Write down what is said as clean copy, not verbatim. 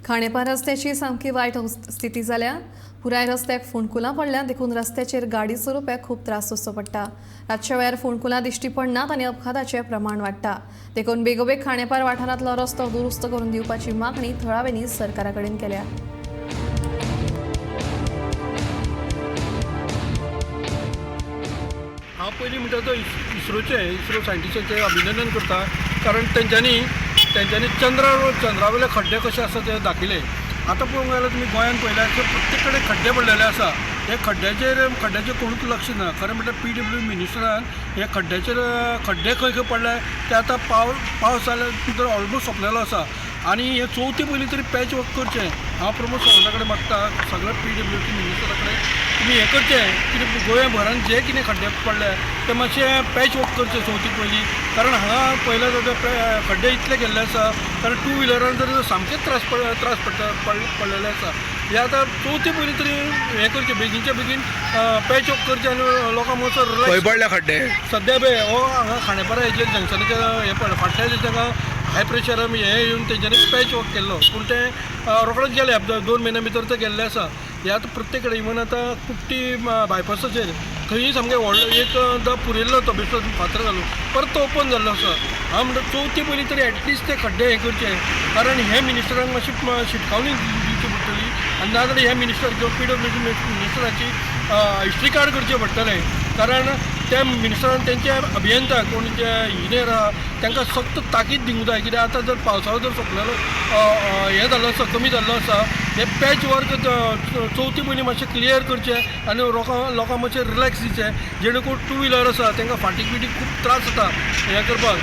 खांडेपार रस्त्याची सामकी वायट स्थिती जाल्या. पुराय रस्त्याक फोंडकुलां पडल्या, देखून रस्त्याचेर गाडी चलोवप्याक खूब त्रास सोंसचो पडटा. रातच्या वेळार फोंडकुलां दिश्टी पडनात आनी अपघाताचें प्रमाण वाडटा. देखून बेगोबेग खांडेपार वाठारांतलो रस्तो दुरुस्त करून दिवपाची मागणी थळाव्यांनी सरकारा कडेन केल्या. हांव पयलीं म्हणटा तो इस्रोचें, इस्रो सायंटिस्टाचें अभिनंदन करता, कारण तेंच्यांनी तेंच्यांनी चंद्रावयले खड्डे कशे आसा ते दाखयले. आतां पळोवंक गेल्यार तुमी गोंयांत पळयल्यार प्रत्येक कडेन खड्डे पडलेले आसा. हे खड्ड्याचेर कोणूच लक्ष ना. खरें म्हटल्यार पीडब्ल्यू मिनिस्टरान हे खड्ड्याचेर, खड्डे खंय खंय पडले ते आतां पावस जाल्या भितर ऑलमोस्ट सोंपलेलो आसा आनी हे चवथी पयलीं तरी पॅच वर्क करचें. हांव प्रमोद सावंता कडेन मागता, सगळ्या पीडब्ल्यूटी मिनिस्टरा कडेन तुमी हें करचें कितें, गोंया भरान जे कितें खड्डे पडले ते मातशें पॅच वर्क करचें चवथी पयलीं, कारण हांगा पळयल्यार जाल्यार खड्डे इतले केल्ले आसा, कारण टू व्हिलरान तर सामकेच त्रास पडटा पडलेले आसा. हे आतां चवथी पयलीं तरी हें करचें, बेगीनच्या बेगीन पॅच वर्क करचें आनी लोकांक मातसो खंय रिलॅक्स. पडले खड्डे? सद्या पळय हो हांगा खांडेपारा हेजेर जंक्शनाचेर हें पडलें. फाटल्या दिसा तांकां हाय प्रेशर हें येवन तेंच्यांनी पॅच वर्क केल्लो, पूण तें रोखडेच गेलें, 2 म्हयन्या भितर तें गेल्लें आसा. हे आतां प्रत्येक कडेन, इवन आतां कुट्टी बायपासाचेर थंय सामकें व्हडलो एकदां पुरिल्लो तो बेश्टो फातर घालून, परत तो ओपन जाल्लो आसा. हांव म्हणटा चवथी पयलीं तरी एटलिस्ट ते खड्डे हें करचे, कारण हे मिनिस्टरांक मातशी शिटकावणी दिवची पडटली आनी नाजाल्यार हे मिनिस्टर किंवा पीडब्ल्यूडी मिनिस्टराची हिस्ट्री कार्ड करचें पडटलें, कारण त्या मिनिस्टरान तेंचे अभियंता कोण जे इंजिनियर आहा तांकां सक्त ताकीद दिवंक जाय. कित्याक आतां जर पावसाळो जर सोंपलेलो हें जाल्लो आसा, कमी जाल्लो आसा, हे पॅच वर्क चवथी पयलीं मातशें क्लियर करचें आनी लोकांक मातशें रिलॅक्स दिवचें, जेणे करून टू व्हिलर आसा तांकां फाटीक बिटीक खूब त्रास जाता हें करपाक.